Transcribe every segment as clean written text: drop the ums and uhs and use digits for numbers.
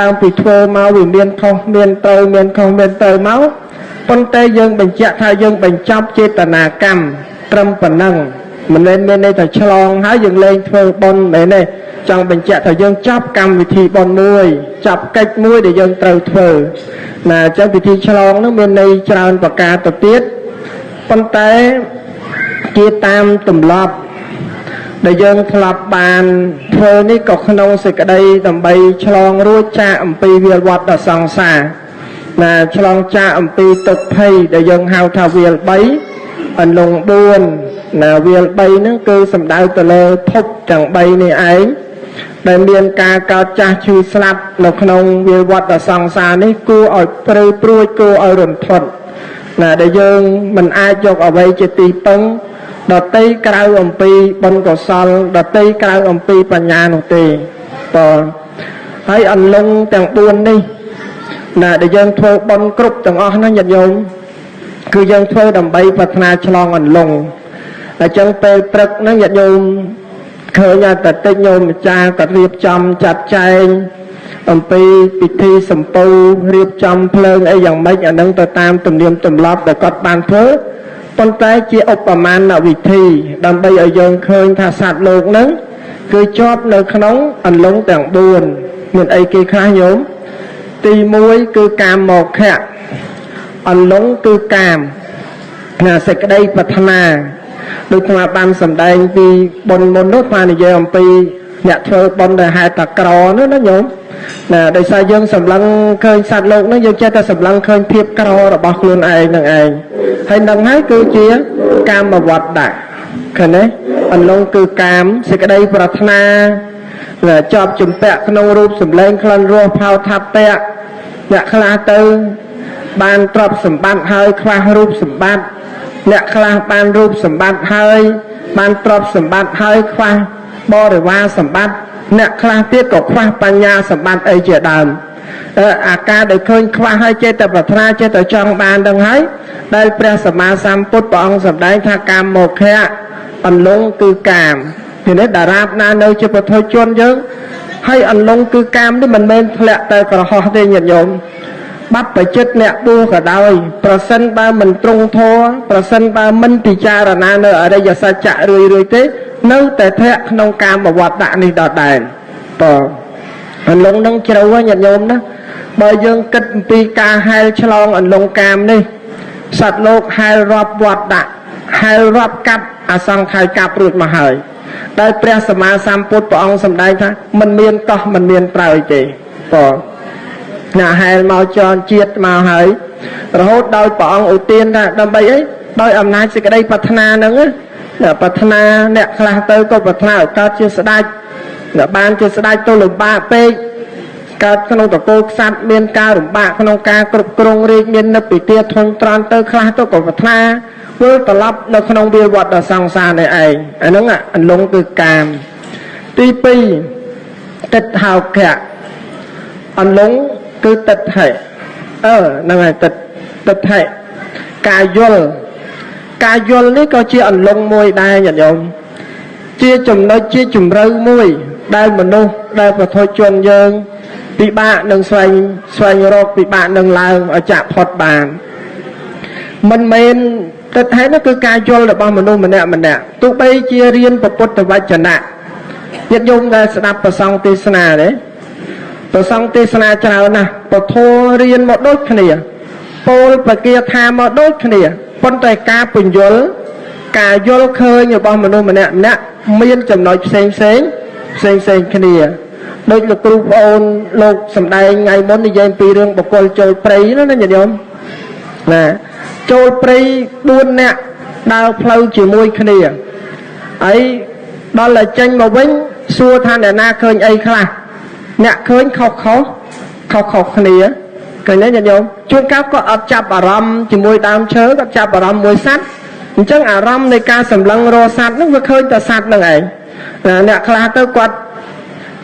ដើមពីធ្វើមកវាមានខុសមានត្រូវមានខុសមានត្រូវមកប៉ុន្តែយើងបញ្ជាក់ថាយើងបញ្ចប់ចេតនាកម្មត្រឹមប៉ុណ្ណឹងមិនមែនមានន័យថាឆ្លងហើយយើងលែងធ្វើបុណ្យមែនទេចង់បញ្ជាក់ថាយើងចាប់កម្មវិធីបុណ្យមួយចាប់កិច្ចមួយដែលយើងត្រូវធ្វើណាអញ្ចឹងពិធីឆ្លងនោះមានន័យច្រើនប្រការទៅទៀតប៉ុន្តែជាតាមទម្លាប់ដែលយើងធ្លាប់បានធ្វើនេះក៏ក្នុងសេចក្តីដើម្បីឆ្លងរួចចាកអំពីវាលវត្តដ៏សង្សារណាឆ្លងចាកអំពីទុក្ខភ័យដែលយើងហៅថាវាល3អន្លង់4ណាវាល3ហ្នឹងគឺសំដៅទៅលើភពទាំង3នេះឯងដែលមានការកើតចាស់ឈឺស្លាប់នៅក្នុងវាលវត្តដ៏សង្សារនេះគួរឲ្យព្រឺព្រួចគួរឲ្យរន្ធត់ណាដែលយើងមិនអាចយកអ្វីជាទីពឹងដតីក្រៅអំពីបុណ្យកុសលដតីក្រៅអំពីបញ្ញានោះទេបើហើយអន្លង់ទាំង4នេះណាដែលយើងធ្វើបុណ្យគ្រប់ទាំងអស់ហ្នឹងញាតិញោមគឺយើងធ្វើដើម្បីប្រាថ្នាឆ្លងអន្លង់អញ្ចឹងពេលព្រឹកហ្នឹងញាតិញោមឃើញតែតិចញោមម្ចាស់ក៏រៀបចំចាត់ចែងអំពីពិធីសម្ពៅរៀបចំភ្លើងអីយ៉ាងម៉េចអានឹងទៅតាមទំនៀមទម្លាប់ដែលគាត់បានធ្វើប៉ុន្តែជាឧបមានវិធីដើម្បីឲ្យយើងឃើញថាសត្វលោកហ្នឹងគឺជាប់នៅក្នុងអន្លង់ទាំង4មានអីគេខ្លះញោមទី1គឺកាមមោខៈអន្លង់គឺកាមណាសេចក្តីប្រាថ្នាដូចអាបានសម្ដែងពីបុណ្យមុននោះអានិយាយអំពីអ្នកធ្វើបុណ្យដែលហេតុតែក្រនោះណាញោមណាដោយសារយើងសម្លឹងឃើញសត្វលោកនោះយើងចេះតែសម្លឹងឃើញភាពក្ររបស់ខ្លួនឯងនឹងឯងហើយនឹងហើយគឺជាកាមវត្តដាក់ឃើញទេអន្លង់គឺកាមសេចក្តីប្រាថ្នាជាប់ជំពាក់ក្នុងរូបសម្លេងក្លិនរសផោថពៈអ្នកខ្លះទៅបានទ្រព្យសម្បត្តិហើយខ្វះរូបសម្បត្តិអ្នកខ្លះបានរូបសម្បត្តិហើយបានទ្រព្យសម្បត្តិហើយខ្វះបរិវារសម្បត្តិអ្នកខ្លះទៀតក៏ខ្វះបញ្ញាសម្បត្តិអីជាដើមអាការដែលឃើញខ្វះហើយចេះតែប្រាថ្នាចេះតែចង់បានដឹងហើយដែលព្រះសម្មាសម្ពុទ្ធព្រះអង្គសម្ដែងថាកាមមោខៈអន្លង់គឺកាមពីនេះតារាបណានៅជាពុទ្ធជនយើងហើយអន្លង់គឺកាមនេះមិនមែនធ្លាក់តែក្រហោះទេញាតិញោមបព្វជិតអ្នកបួសក៏ដោយប្រសិនបើមិនត្រង់ធម៌ប្រសិនបើមិនពិចារណានៅអរិយសច្ចៈរឿយរឿយទេនៅតែធ្លាក់ក្នុងកាមវត្តដាក់នេះដដែលបើអន្លង់នឹងជ្រៅញាតិញោមណាបើយើងគិតអំពីការហែលឆ្លងអន្លង់កាមនេះសត្វលោកហែលរាប់វត្តដាក់ហែលរាប់កាប់អសង្ខ័យកាប់រួចមកហើយដែលព្រះសម្មាសម្ពុទ្ធព្រះអង្គសម្ដែងថាមិនមានកោះមិនមានត្រើយទេបើណាហែលមកចនជាតិមកហើយរហូតដោយព្រះអង្គឧទានថាដើម្បីអីដោយអំណាចសេចក្តីប្រាថ្នាហ្នឹងប្រាថ្នាអ្នកខ្លះទៅក៏ប្រាថ្នាឲ្យកើតជាស្ដេចបានជាស្ដេចទៅលំបាកពេកកើតក្នុងតកូលក្សត្រមានការលំបាកក្នុងការគ្រប់គ្រងរាជមាននិព្វិទាធុញទ្រាន់ទៅខ្លះទៅក៏ប្រាថ្នាវិលត្រឡប់នៅក្នុងវាលវត្តដ៏សង្សារនេះឯងអាហ្នឹងអន្លង់គឺកាមទី2ទិដ្ឋោខៈអន្លង់គឺទិដ្ឋិហ្នឹងហើយទិដ្ឋិការយល់ការយល់នេះក៏ជាអន្លង់មួយដែរញាតិញោមជាចំណុចជាជំរឿមួយដែលមនុស្សដែលពុទ្ធជនយើងពិបាកនឹងស្វែងរកពិបាកនឹងឡើងឲ្យចាក់ផុតបានមិនមែនទិដ្ឋិនោះគឺការយល់របស់មនុស្សម្នាក់ម្នាក់ទោះបីជារៀនពុទ្ធវចនៈញាតិញោមដែលស្ដាប់ព្រះសង្ឃទេសនាទេព្រះសង្ឃទេសនាច្រើនណាស់ពធរៀនមកដូចគ្នាពោលប្រគាថាមកដូចគ្នាប៉ុន្តែការពន្យល់ការយល់ឃើញរបស់មនុស្សម្នាក់ម្នាក់មានចំណុចផ្សេងផ្សេងផ្សេងផ្សេងគ្នាដូចលោកគ្រូប្អូនលោកសំដែងថ្ងៃមុននិយាយពីរឿងបុគ្គលចូលព្រៃនោះណាញាតិញោមណាចូលព្រៃ4នាក់ដើរផ្លូវជាមួយគ្នាហើយដល់តែចេញមកវិញសួរថាអ្នកណាឃើញអីខ្លះអ្នកឃើញខុសខុសខុសខុសគ្នាឃើញទេញាតិញោមជួនកាលក៏អត់ចាប់អារម្មណ៍ជាមួយដើមឈើក៏ចាប់អារម្មណ៍មួយសត្វអញ្ចឹងអារម្មណ៍នៃការសម្លឹងរកសត្វហ្នឹងវាឃើញតែសត្វហ្នឹងឯងអ្នកខ្លះទៅគាត់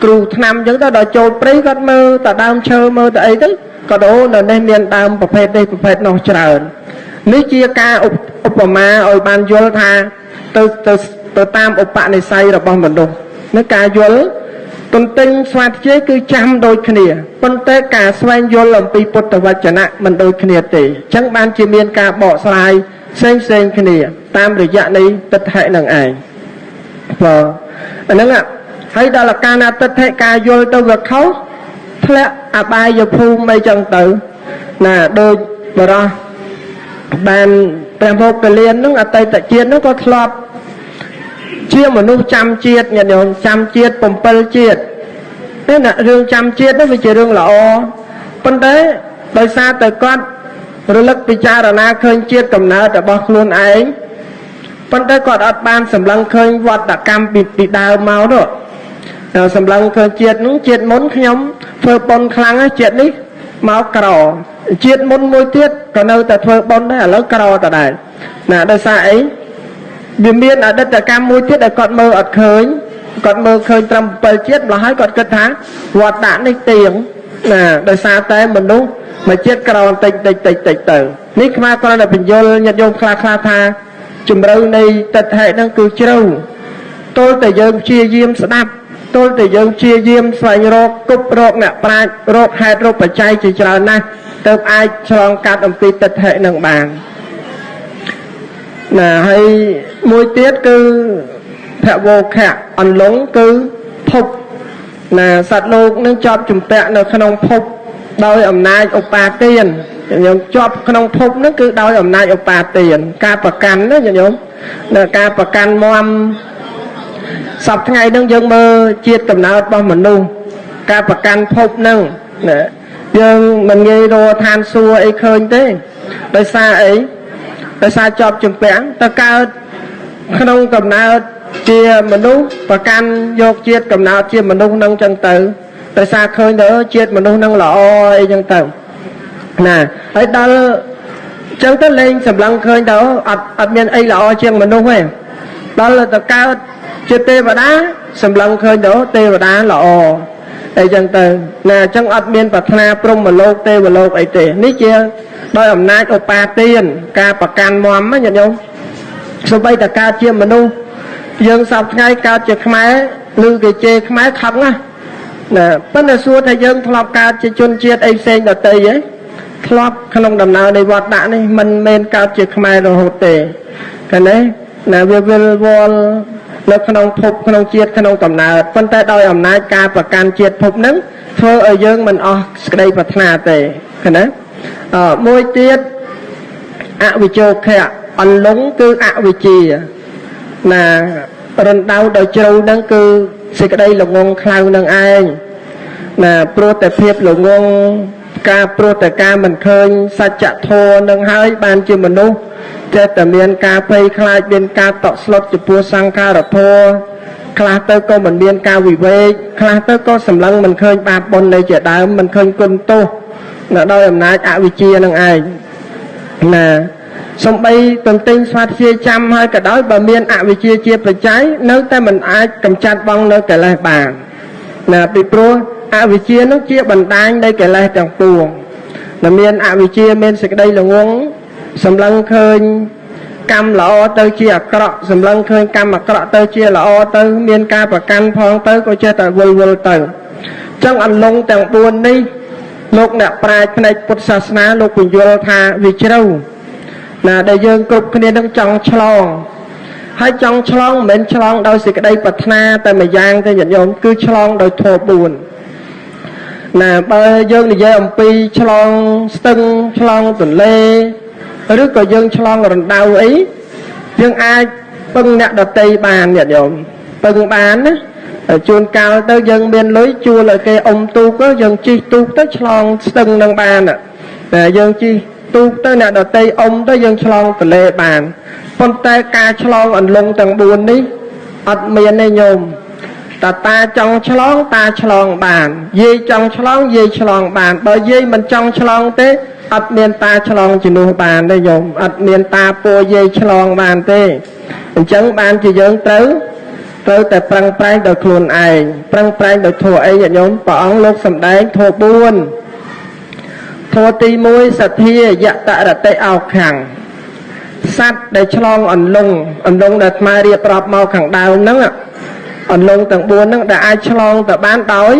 គ្រូថ្នាំអញ្ចឹងទៅដល់ចូលព្រៃគាត់មើលតែដើមឈើមើលតែអីទៅក៏ដូរនៅនេះមានដើមប្រភេទនេះប្រភេទនោះច្រើននេះជាការឧបមាឲ្យបានយល់ថាទៅទៅទៅតាមឧបនិស្ស័យរបស់មនុស្សនឹងការយល់ ទន្ទិញស្វាធ្យាយគឺចាំដូចគ្នាប៉ុន្តែការស្វែងយល់អំពីពុទ្ធវចនៈមិនដូចគ្នាទេអញ្ចឹងបានជាមានការបកស្រាយផ្សេងផ្សេងគ្នាតាមរយៈនៃទិដ្ឋិនឹងឯងបាទអាហ្នឹងហើយដល់កាលណាទិដ្ឋិការយល់ទៅវាខុសធ្លាក់អបាយភូមិអីចឹងទៅណាដូចបរោះបានព្រះមោគលាននឹងអតីតជាតិនឹងក៏ធ្លាប់ជាមនុស្សចាំជាតិញាតិញោមចាំជាតិ7ជាតិទេណារឿងចាំជាតិនោះវាជារឿងល្អប៉ុន្តែដោយសារតែគាត់រលឹកពិចារណាឃើញជាតិកំណើតរបស់ខ្លួនឯងប៉ុន្តែគាត់អត់បានសម្លឹងឃើញវត្តកម្មពីដើមមកនោះសម្លឹងឃើញជាតិនោះជាតិមុនខ្ញុំធ្វើបុណ្យខ្លាំងហើយជាតិនេះមកក្រជាតិមុនមួយទៀតក៏នៅតែធ្វើបុណ្យដែរឥឡូវក្រតដែរណាដោយសារអីវាមានអតីតកម្មមួយទៀតដែលគាត់មើលអត់ឃើញគាត់មើលឃើញត្រឹម7ជាតិម្ល៉េះហើយគាត់គិតថាវត្តដាក់នេះទៀងណាដោយសារតែមនុស្សមួយជាតិក្របន្តិចតិចតិចតិចទៅនេះខ្មែរគ្រាន់តែបញ្យលញាតិញោមខ្លះខ្លះថាជំរឿនៃទិដ្ឋិហ្នឹងគឺជ្រៅទល់តែយើងព្យាយាមស្ដាប់ទល់តែយើងព្យាយាមស្វែងរកគប់រកអ្នកប្រាជ្ញរកហេតុរកបច្ច័យជាច្រើនណាស់ទើបអាចឆ្លងកាត់អំពីទិដ្ឋិនឹងបានណាហើយមួយទៀតគឺភវោខៈអន្លង់គឺភពណាសត្វលោកនឹងជាប់ជំពាក់នៅក្នុងភពដោយអំណាចឧបាទានខ្ញុំជាប់ក្នុងភពនឹងគឺដោយអំណាចឧបាទានការប្រកាន់ណាញោមនៅការប្រកាន់មមសប្តាហ៍ថ្ងៃនឹងយើងមើលជាតិកំណើតរបស់មនុស្សការប្រកាន់ភពនឹងណាយើងមិនងាយរកឋានសួគ៌អីឃើញទេដោយសារអីដោយសារជាប់ជំពាក់ទៅកើតក្នុងកំណើតជាមនុស្សប្រកាន់យកជាតិកំណើតជាមនុស្សនឹងចឹងទៅដោយសារឃើញទៅជាតិមនុស្សនឹងល្អអីចឹងទៅណាហើយដល់ចឹងទៅលែងសម្លឹងឃើញទៅអត់មានអីល្អជាងមនុស្សទេដល់ទៅកើតជាទេវតាសម្លឹងឃើញទៅទេវតាល្អអីចឹងទៅណាអញ្ចឹងអត់មានប្រាថ្នាព្រហ្មលោកទេវលោកអីទេនេះជាដោយអំណាចឧបាទានការប្រកាន់មមណាញាតិញោមសូម្បីតែកើតជាមនុស្សយើងសប្តាហ៍ថ្ងៃកើតជាខ្មែរឬគេជេរខ្មែរខឹងណាណាប៉ុន្តែសួរថាយើងធ្លាប់កើតជាជនជាតិអីផ្សេងដទៃហ៎ធ្លាប់ក្នុងដំណើរនៃវត្តដាក់នេះមិនមែនកើតជាខ្មែររហូតទេឃើញទេណាវាវិលវល់នៅក្នុងភពក្នុងជាតិក្នុងកំណើតប៉ុន្តែដោយអំណាចការប្រកាន់ជាតិភពហ្នឹងធ្វើឲ្យយើងមិនអស់សេចក្តីប្រាថ្នាទេឃើញទេមួយទៀតអវិជ្ជោខៈអន្លង់គឺអវិជ្ជាណារណ្ដៅដោយជ្រៅហ្នឹងគឺសេចក្តីល្ងងខ្លៅនឹងឯងណាព្រោះតែភាពល្ងងការព្រោះតែការមិនឃើញសច្ចធម៌នឹងហើយបានជាមនុស្សចេះតែមានការភ័យខ្លាចមានការតក់ស្លុតចំពោះសង្ខារធម៌ខ្លះទៅក៏មិនមានការវិវេកខ្លះទៅក៏សម្លឹងមិនឃើញបាបបុណ្យនៃជាដើមមិនឃើញគុណទោសដោយអំណាចអវិជ្ជានឹងឯងណាសំបីទន្ទិញស្វាធ្យាចាំហើយក៏ដោយបើមានអវិជ្ជាជាបច្ច័យនៅតែមិនអាចកម្ចាត់បងនៅកិលេសបានណាពីព្រោះអវិជ្ជានោះជាបណ្ដាញនៃកិលេសទាំងពួងដែលមានអវិជ្ជាមានសេចក្តីល្ងងសម្លឹងឃើញកម្មល្អទៅជាអាក្រក់សម្លឹងឃើញកម្មអាក្រក់ទៅជាល្អទៅមានការប្រកាន់ផងទៅក៏ចេះតែវិលវិលទៅអញ្ចឹងអន្លង់ទាំង4នេះលោកអ្នកប្រាជ្ញផ្នែកពុទ្ធសាសនាលោកពន្យល់ថាវាជ្រៅណាដែលយើងគ្រប់គ្នានឹងចង់ឆ្លងហើយចង់ឆ្លងមិនមែនឆ្លងដោយសេចក្តីប្រាថ្នាតែមួយយ៉ាងទេញាតិញោមគឺឆ្លងដោយធម៌4ណាបើយើងនិយាយអំពីឆ្លងស្ទឹងឆ្លងទន្លេឬក៏យើងឆ្លងរណ្ដៅអីយើងអាចពឹងអ្នកដតីបានញាតិញោមពឹងបានណាជួនកាលទៅយើងមានលុយជួលឲ្យគេអុំទូកយើងជិះទូកទៅឆ្លងស្ទឹងនឹងបានតែយើងជិះទូកទៅអ្នកដតីអុំទៅយើងឆ្លងទន្លេបានប៉ុន្តែការឆ្លងអន្លង់ទាំង4នេះអត់មានទេញោមតាតាចង់ឆ្លងតាឆ្លងបានយាយចង់ឆ្លងយាយឆ្លងបានបើយាយមិនចង់ឆ្លងទេអត់មានតាឆ្លងជំនួសបានទេញោមអត់មានតាពួរយាយឆ្លងបានទេអញ្ចឹងបានជាយើងត្រូវតែប្រឹងប្រែងដោយខ្លួនឯងប្រឹងប្រែងដោយធម៌អីញាតិញោមព្រះអង្គលោកសម្ដែងធម៌4ធម៌ទី1សទ្ធាយតរតិអោខាំងសត្វដែលឆ្លងអន្លង់អន្លង់ដែលអាត្មារៀបរាប់មកខាងដើមហ្នឹង អន្លង់ទាំង4ហ្នឹងដែលអាចឆ្លងទៅបានដោយ